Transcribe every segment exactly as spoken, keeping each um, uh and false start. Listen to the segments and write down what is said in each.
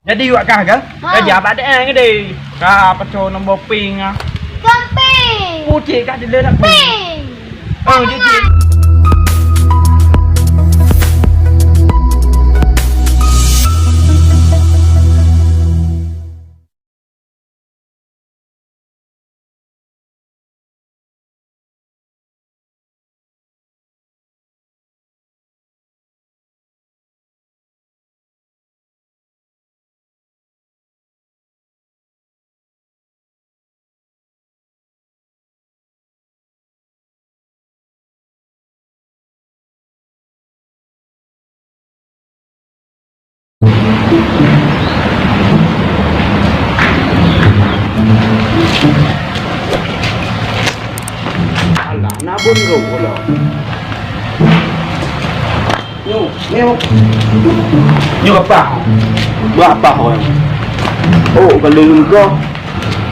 Jadi, wak kah ke? Ha. Raja bak D N gede. Ka peucok nombor ping ah. Kon ping. Pucet ka dileh nak ping. Ping. Oh, jijik. Alah, nabun roh pula. Nyoe, nyoe. Nyoe apa? Buat apa orang? Oh, kalau lungkah.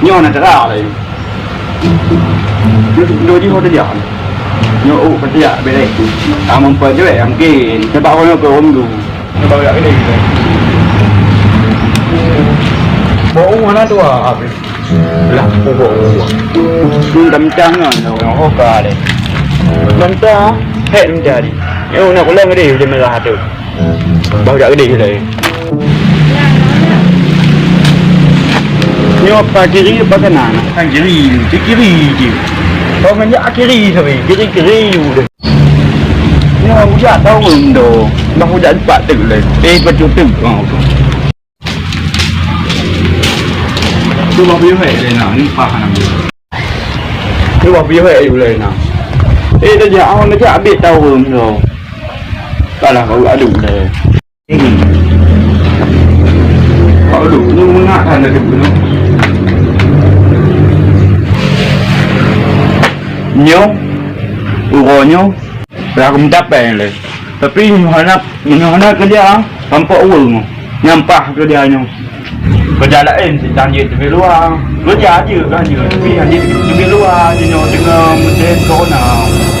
Nyoe na cara lain. Dua jih ho teudiak. Nyoe oh katiak bere. Kamu empat juta mungkin. Sebab orang ke orang tu. Sebab yak gede gitu. Bau mana tu ah? Lah, bau. Mentang-mentang kan orang hoka deh. Mentang, hek mentari. Nyoe nak pulang gede je merah tu. Bau yak gede gitu. Nyoe apa kiri apa kanan? Kan kiri, di kiri je. Kau ngan jak kiri sabe, kiri-kiri udah. Nyoe ujak tahu endo. Bah ujak lipat tu le. Eh, betul tu. Oh. Tu bah puyuh hai le na, ni pah na. Tu bah puyuh hai le na. Eh, dah jak, awak dah jak habis tahu endo. Kalah kau adu le. Aduh, nu meunak hana teupeue. Nyoe, uroe nyoe, dah aku meudapat lé. Tapi nyoe hana, nyoe hana keureuja, tampok ureueng nyoe. Nyampah keureuja nyoe. Keureuja laén si tan jeuet teubiet luwa. Keureuja jeuet kan jeuet, tapi han jeuet teubiet luwa, jinoe teungoh musim corona.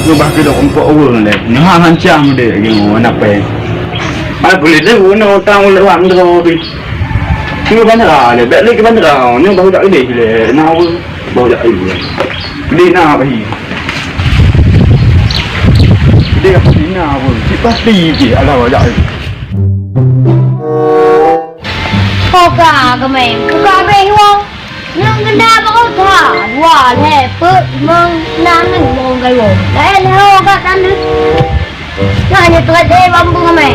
Nyoe bah keudok tampok ureueng lé. Nyoe han hancam deh, nyoe hana pèng. Mana boleh tu, nyoe utang ulèe wang tu, tapi. Nyoe bandera le, bèk lé keu bandera, nyoe baru jak idéh le, na ureueng baru jak idéh. Idéh na bahi. Idéh pasti na ureueng, cit pasti jih alah baru jak idéh. Poka keume, poka beh wong. Nyang keunan bak kota, dua lhèe peuet limong nam nyoe limong gayueng. Laén lhèe ho ka tan deuh. Nyoe hana teurat lé bambu ngon mè.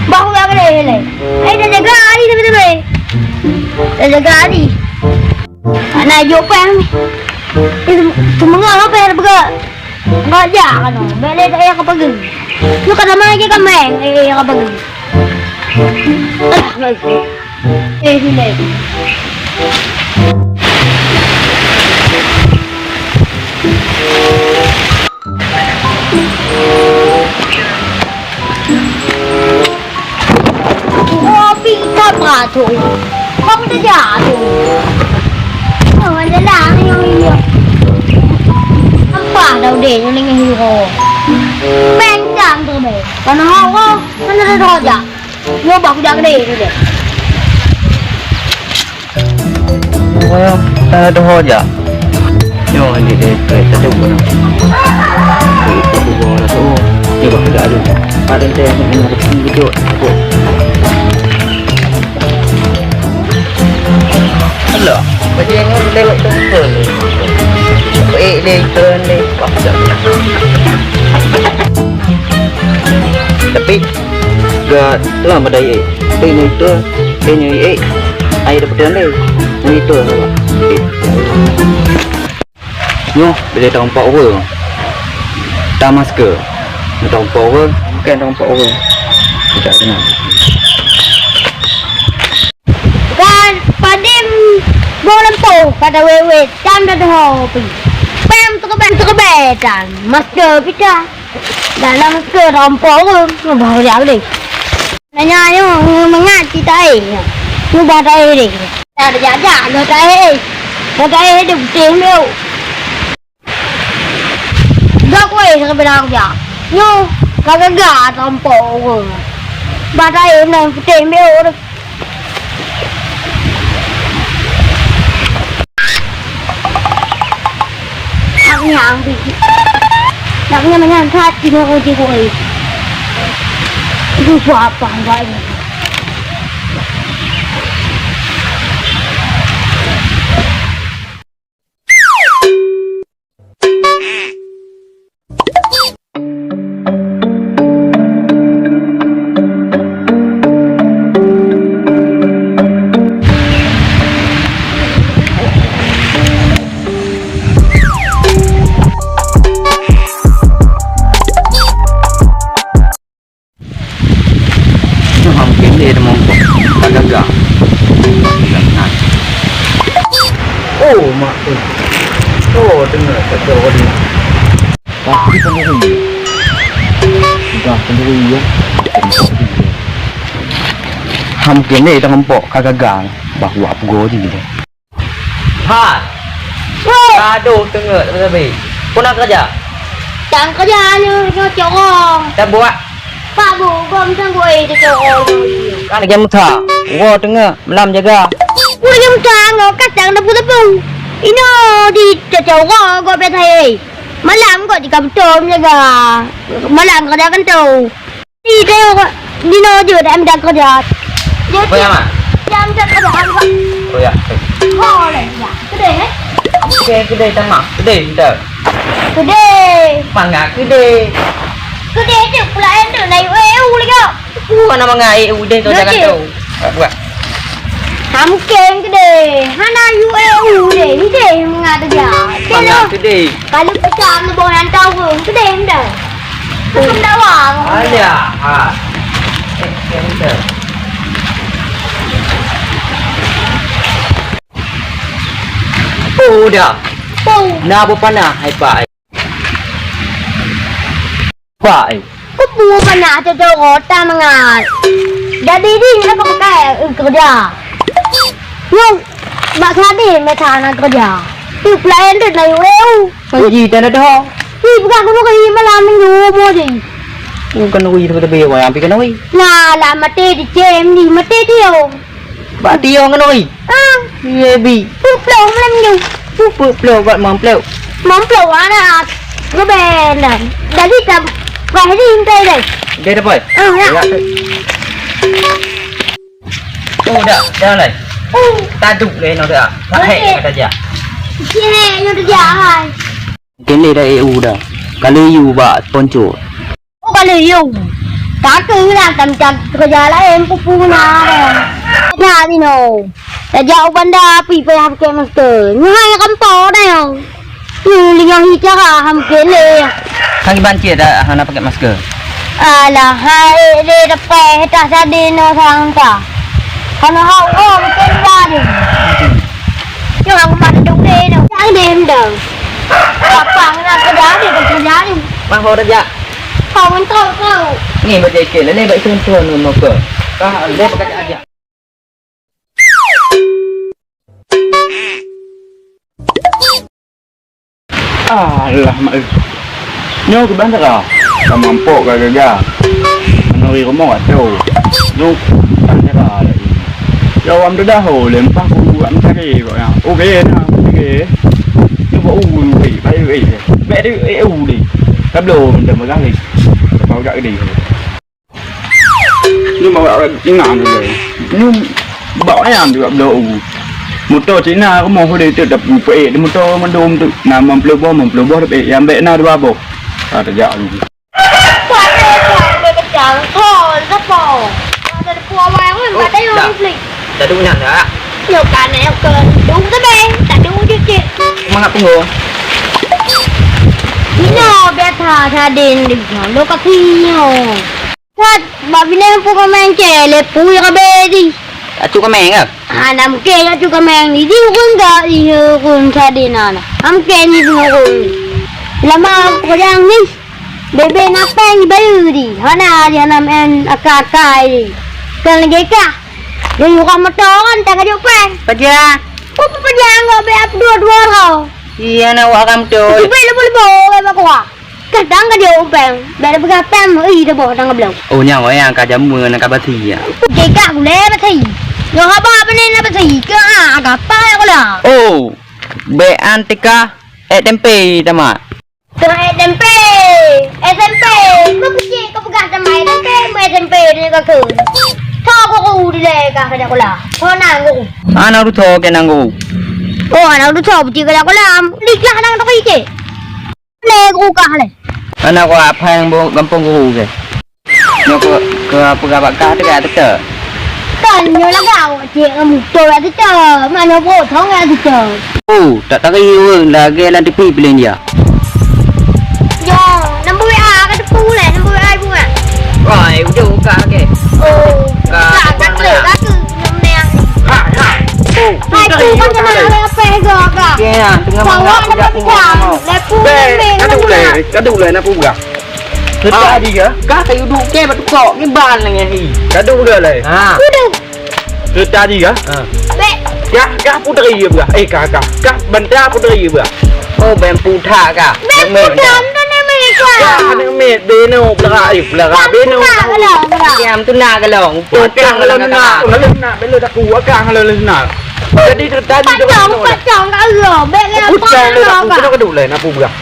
Bah uyak lé lé. Ai dah jaga hari tapi tapi. Dah jaga hari. Ana jok pèng. Itu semangat apa yang peugah? Enggak jak kan. Bèk lé tak payah ke pagi. Lu kata mai ke kameng, eh, ke pagi. Eh, sini. Kopi kapra tu. Kong teuja tu. Oh, ada lah, ayo, ayo. Apa dah udah, nyoe nengah hiro. Pencang tu, be. Karena hawa, mana ada roja. Nyoe bah kujak gede tu deh. Wah, eh, doho jak. Nyoe ni deh, eh, satu pun. Itu dua lah tu. Ni bah kujak dulu. Ada teh yang nak pergi kejut. Alah, macam ni lewat tempat ni. Eh, lewat ni. Wah, dah. Tapi Ga lam ada ié. Teuh nyoe itu, teuh nyoe ié. Ai dapat teuh lé. Nyoe itu. Nyoe bila tampok ureueng. Tamaske. Nyoe tampok ureueng, bukan tampok ureueng. Tidak kenal. Kan padem boh lampôh kada wewe tan dadoho pi. Pem teukeubai teukeubai tan maske pita. Dalam ke rompok ke ngubah ujak deh. Nanya nyoe mangat cita eh. Ngubah tae deh. Dah jak-jak ngubah tae. Ngubah tae deh putih mbiu. Gak weh sampai dah jak. Nyoe ka gaga rompok ke. Bah tae nang putih mbiu deh. Nyang biji. Nak nyan-nyan that di bawah je, boy. Itu apa enggak ini? Nyoe han keuneuk teumeumpok, ka gaga. Oh, mak tu. Oh, dengar kata orang ni. Pasti pencuri. Dah pencuri, ya. Han keuneuk teumeumpok, ka gaga. Bah, wak peugo je dia. Hai. Woi. Aduh, teungeut tapi. Peue na keureuja? Tan keureuja nyoe, nyoe corong. Tabuet. Pak Bu, gom sang goi teucorong. Kan lagèe musa. Woe teungeut, malam jaga. Woe lagèe musa, ngon kacang teupeu-teupeu. Inoe di teucorong gop biasa, hei. Malam gop di kantor jaga. Malam keureuja kantor. Di tayong dinoe jeuet dak mita keureuja. Jeuet. Oh, ya, Mak. Dak mita keureuja, Mak. Oh, ya. Ho lé, ya. Keudeh, eh? Oke, keudeh, tamah. Keudeh, mita. Keudeh. Mangat keudeh. Keudeh tu pula yang tu, na U E U lagi. Uh, anak mangat U E U deh, tu jangan tu. Buat. Hamkeng keudeh. Hana U E U deh. Ni deh mangat keureuja. Mangat keudeh. Kalau pecah, ni boh yang tahu. Keudeh, mita. Alah, ha. Eh, eh, dah. Oh, dah. Oh. Na beupanah, hai, Pak, eh. Pak, eh. Kubu panah tu, tu, rota mangat. Jadi, di, nak pakai, eh, keureuja. Nyoe, bak Sadi, mita na keureuja. Tu, pelayan tu, na U E U. Haji, tan adoe. Ih, peugah keunoe keu malam minggu rumoh jih. Bukan wih teuka-teuka wayang pi keunoe wih. Nah, lah maté di cem ni, maté dia. Bak dia keunoe wih. Ah. Iya, bi. Peuplok malam minggu. Peuplok bak mamplok. Mamplok anak. Geben dah. Jadi tak pernah ni entai deh. Dia dapat. Ah, ya. Ya. Oh, dah, dah lai. Oh. Taduk lé nyoe dah. Hai, kata dia. Cek nyoe dah hai. Keuneuk dah E U dah. Ka lheueh yue bak ponco. Oh, ka lheueh yue. Ka keuh lah, tam-tam keureuja laén, pupu na. Dah, Mino. Tajak u banda api payah pakai masker. Nyoe hai rampo dah, yo. Yue lingah hi cara ham keuneuk. Sang iban cit dah hana pakai masker. Alah, hai deh, dapat hetah sadin no sang ta. Hana hau, oh, mungkin dah ni. Nyoe aku mak duduk deh, no. Sang deh, mendang. Apa nak kerja ni, kerja ni? Bang, kau kerja. Kau mentol kau. Ni baca iklan, ni baik sentuh ni muka. Kah, dia pakai aja. Alah, mak eh. Nyoe keu bandera. Ka mampok ka gaga. Meunuri rumoh atau. Nyoe bandera lagi. Ya, awam dah dah, lempah ku buat mencari kok ya. Okey, nah, okey. Cuba u, u, baik, baik. Baik dia, eh, u ni. Tablo macam bagah ni. Kau tak gede. Ni bawa ingat tu. Ni bawa ayam juga bloe. Motor Cina rumoh dia tu dah peuek di motor mandum tu. Nah, meupleuboh, meupleuboh dah peuek. Yang bek na dua boh. Ah, terjak ni. Kuat, kuat, kuat, kecang. Oh, lepo. Ada dua orang pun, ada yang flick. Tadu nyan dak? Nyoe kan, nyoe kan. Dum tebeng, tak dum jeuet. Mangat punggong. Ino biasa sadin di lo kaki nyoe. Kat, bak bineng pu kameng cele pu ya kabe di. Acu kameng ke? Ana mungkin acu kameng di, di urun ga di urun sadin ana. Am ke ni urun. Lama kujang ni. Bebe na peng bayu di. Hana di hana men aka-aka di. Kan lagi kah? Di urang motor kan tak ada peng. Paja. Apa paja enggak be ap dua-dua kau? Iya na urang motor. Bebe lebih-lebih orang bakua. Kadang ka jeuet u péng, bèk tapeugah péng, ih, taboh dang ka bloe. Oh, nyan awak nyang ka jameun, ka basi, ya. Oke, kak gulai basi. Nyoe haba beunèh na basi, keu a, gapa ya kula. Oh, bèk an teuka, eh, tempe, tamat. Teungoh S M P, S M P, kau kecil, kau peugah sama S M P, mau S M P dia kau tu. Tho guru dilèe kah keuneuk sekolah. Tho na guru. Hana rutho keu nang guru. Oh, hana rutho, peucit keuneuk sekolah. Liklah nang tapi cik. Lé guru kah lé. Hana kau apa yang bo-, gampông guru ke? Nyoe keu, keu peugah bak kah teuka teuka. Kan nyoe lagak awak cek ngon moto ya teuka. Mak nyoe brok thong ya teuka. Oh, tak tari ureueng lagèe lam T V peulen dia. Yo, nombor W A ka teupeu lé, nombor W A ibu ngak. Wah, eh, udah buka ke? Oh, Ka, ka, ka, ka, ka. Ka, ka, nyoe meh. Hai, hai. Oh, Hai, tu tu tadi kan kena udah. Apa-apa juga, Kak. Okey, ya, tengah Bawa mangga, nombor tiga. Lepu Bek, meh, kadu nombor lé, tiga. Kadu lé, nak peugah. Teuka Ah, di ka? Ka kayu duek ke bak tukok, ngiban lagèe ni. Kadu ke lé? Ha. Udah. Teuka di ka? Ha. Bek. Kah, kah puteri ya, bah? Eh, kah, kah. Kah benda puteri ya, bah? Oh, bèk puta kah? Bek puta, entah nama ni kah? Kah, aneuk miet, beno, pelara, eh, pelara, beno. Puta kalau, pelara. Diam tu nak kalau. Utang kalau nak, nak. Kalau nak, bela tak kuat, kah kalau nak. Jadi teuka di Pacong, pacong, kalau. Bek, bek, Utang pacong, kalau tak kah? Kuat, kadu lé, nak peugah.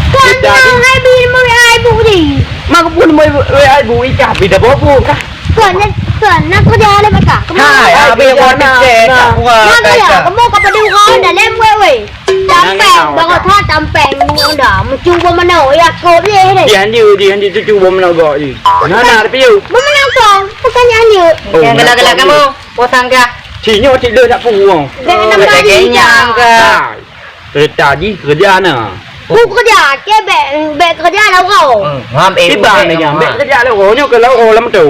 Kan Jadi, nang hai bi lima W A ibu di. Mak pun lima W A ibu ikah bida bobo kah? Kan, kan, nak kerja ada maka. Hai, habis buat tiket, nak buat Nak kerja, kaca. Kamu kau pada urang dalam wewe. Tampeng, Nang baru tahu. Tha tampeng ni dah. Mencuba mana? Ya, kau boleh ni. Dia hanya, dia hanya cucu bawa mana gak je. Nah, nah, tapi you. Mana kau? Bukannya hanya. Oh, Yang nak gelak-gelak kau kamu, je. Potang kah? Cik nyo cik le nak puang. Dah Oh, nampak tak dia kenyang dah. Kah? Hai. Cerita jih kerja na. Ku kerja, ke bek, bek kerja lah kau. Hmm, ngam eh, Tiba bek ni ngam, bek ha. Kerja lah kau. Nyo ke lah kau lam tu.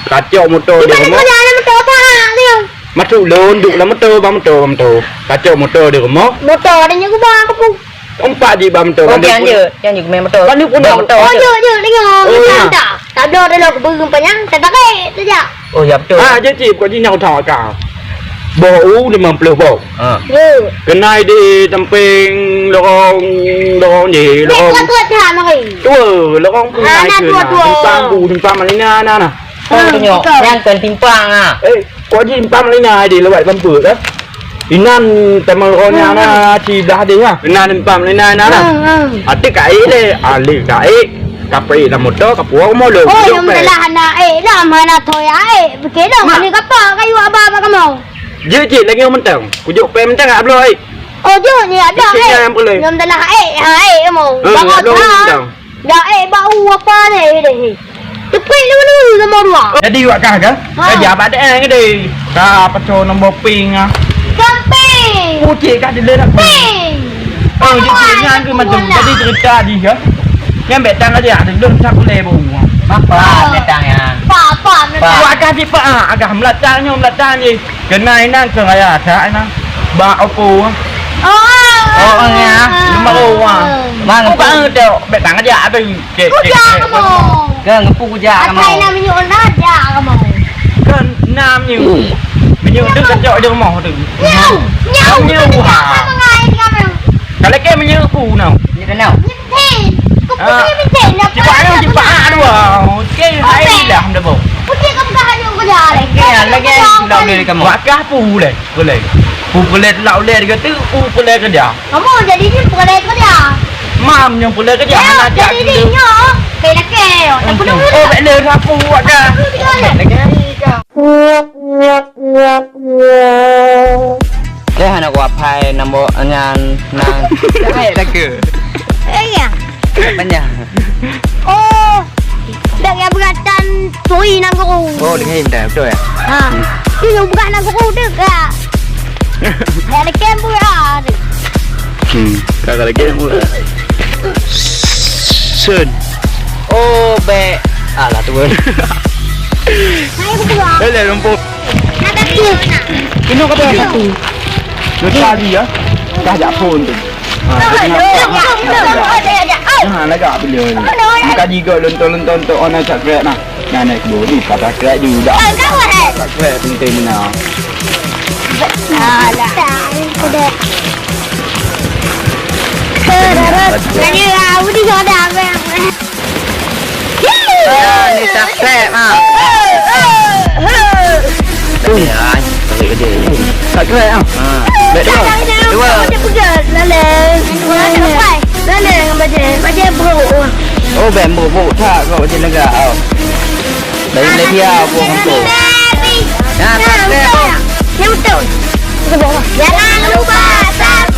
Kacau motor Tiba dia ni rumah. Kerja lah motor apa hak dia? Masuk lon duk lam motor, bang motor, bang motor. Kacau motor di rumah. Motor ada nyo gubah aku pun. Empat jih bang motor. Oh, bang kian motor. Je, kian je main motor. Bang ni pun Bang dah. Motor Oh, je. Je, je, dengar. Oh, Macam ya. Tak. Tak ada, ada lah aku beri panyang, tak pakai, tak jak. Oh, ya betul. Ah, je cip kau jih nyau tak kau. Boh u lima puluh boh. Ha. Ya. Kenai di tempeng lorong, lorong je, Ni lorong. Kuat-kuat dah mari. Tua, lorong pun Ah, naik nak ke dua, nah. Dua. Simpang bu, simpang Malina nah, nah. Oh, Ah, tengok. Betul. Yang kan timpang ah. Eh, kau ji simpang Malina di lewat Bampu ke? Inan teman ronya Hmm, nah, hmm. Ci dah deh ha. Inan simpang Malina nah, nah. Hmm, hmm. Ati kai le, ali kai. Kapai lam motor, kapuang mulu. Oh, Jok yang pe. Telah anak eh, dah mana toy eh. Betul dah, Mak. Ni kapa kayu abah abah kamu. Je cik lagi orang mentang. Kujuk pe mentang tak bloe. Oh, je ni ada Cik eh. Yang boleh. Yang telah eh, ha eh kamu. Hmm, Bawa ada orang ha. Mentang. Dah eh bau apa ni deh. Tepik dulu sama dua. Jadi awak kah ke? Ha. Kerja bak D N ke deh. Ka paco nombor ping ah. Camping. Ucik kah dulu nak. Ping. Oh, dia Awak nyan ke macam mula. Jadi cerita di ke. Yang bek tang aja ada dulu tak boleh bau. Apa datang ya? Apa apa. Pak. Awak kah di pak ah, agak melata nyo melata ni. Kena inan ke raya tak inan. Ba opo. Oh. Oh, ya. Lima orang. Mang, Bukan tu. Bek tang aja ada. Cek, cek, Kujak cek. Kamu. Ke ngepu kujak kamu. Atai na minyak na jak kamu. Ke enam nyu. Minyak tu kecok di rumah tu. Nyau, nyau. Nyau, Kujak ha. Kamu ngai kamu. Kalau ke minyak ku nau. Minyak nau. Nyepit. Kau Ah. Putih putih nak. Cepat ayo, cepat. Aduh. Okey, hai dah dah bau. Putih kamu dah hanyut kujak. Okey, lagi nak boleh kamu. Wakah pu leh. Boleh. Pu boleh telak uleh dia kata, pu boleh kerja. Kamu jadi ni boleh kerja. Mam nyang boleh kerja, Ya, hana jadi tak ni dulu. Nyo. Kayak laki. Tak perlu. Oh, bela sapu awak dah. Lagi hari kau. Eh, anak wapai nambok ngan nang. Hai, tak ke? Eh, ya. Panjang. Oh, dak ya beratan tui nang guru. Oh, dengan indah, betul ya? Ha. Hmm. Tu yang bukan nang guru dek, Kak. Dak ada kem pun, ha. Hmm, kakak lagi yang murah. Sun. Oh, bek. Alah, tu pun. Saya buka. Dah, dah, lumpur. Ada tu. Kena kata satu. Lepas dia, ya. Dah jak phone tu. Ha, dia tengah tak. Nah, lagak beliau ni. Muka jigo lonton-lonton tu, oh, nak subscribe nah. Nah, naik dulu ni, subscribe juga. Subscribe penting nah. Alah. Jadi, ah, udah ada apa yang Ah, ni subscribe, ha. Ni, ah, balik kerja ni. Subscribe, ha. Ha. Baik, dua. Dua. Dua. Dua. Dua. Dua. Dua. Dua. Oh, bèk bôh-bôh that kok cit neugah, oh. Dari Malaysia, buah untuk. Ya, tak, tak. Yang betul. Jangan lupa subscribe.